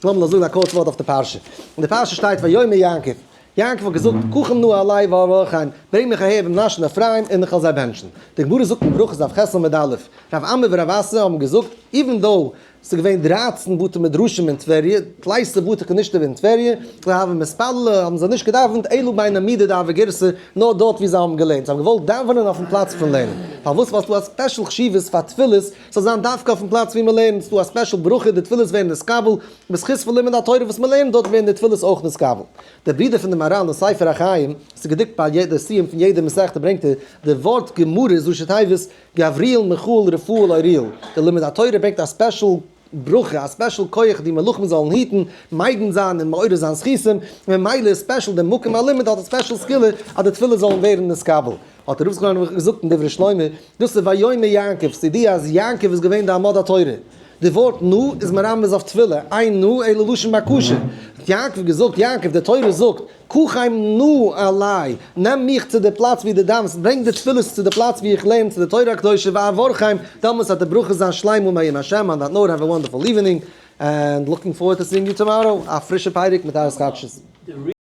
לאמיר נאר זאגן א קורץ ווארט אויף די פרשה. אין די פרשה שטייט ויאמר יעקב, יעקב האט געזאגט, קחם נא אלי ואברכם, ברענג מיך אהער מנשה און אפרים און איך וועל זיי בענטשן. די גמרא זאגט אין ברכות דף ח' עמוד א', רב אמי ורב אסי האבן געזאגט, even though ס'איז געווען 13 בתי מדרשים אין טבריה, תליסר בתי כנישתא אין טבריה, לא הוו מתפללי, האבן זיי נישט געדאווענט, אלא בי עמידא דהוה גירסא, נאר דארט ווי זיי האבן געלערנט, זיי האבן געוואלט דאווענען אויפן פלאץ פון לערנען. פארוואס? ווייל ס'דא א special חשיבות פאר תפילות, ס'זאל זיין דווקא אויפן פלאץ ווי מ'לערנט, ס'דא א special ברכה, די תפילות ווערן נתקבל, בזכות פון לימוד התורה וואס מ'לערנט דארט ווערן די תפילות אויך נתקבל. דער ברודער פון די מהר"ל אין ספר החיים, ס'איז געדרוקט ביי יעדע סיום פון יעדע מסכתא ברענגט ער די ווארט גמרא איז ראשי תיבות גבריאל מיכאל רפאל אוריאל, די לימוד התורה ברענגט א special ברכה, א special כח די מלאכים זאלן היטן, מגין זיין און מעורר זיין זכותים, ממילא איז special די מקום הלימוד האט א special סגולה אז די תפילות זאלן ווערן נתקבל. האט דער רב זכרונו לברכה געזאגט אין דברי שלמה, דאס איז ויאמר יעקב, ס'איז די אז יעקב איז געווען די עמוד התורה. די ווארט נא איז מרמז אויף תפילה, אין נא אלא לשון בקשה. האט יעקב געזאגט, יעקב, די תורה זאגט, קחם נא אלי, נעם מיך צו די פלאץ ווי דו דאווענסט, ברענג די תפילות צו די פלאץ ווי איך לערן, צו די תורה הקדושה, ואברכם, דעמאלטס וועט די ברכה זיין שלימה מעם השם, on that note have a wonderful evening, and looking forward to seeing you tomorrow, א פרישע פרק מיט ארז חדשות.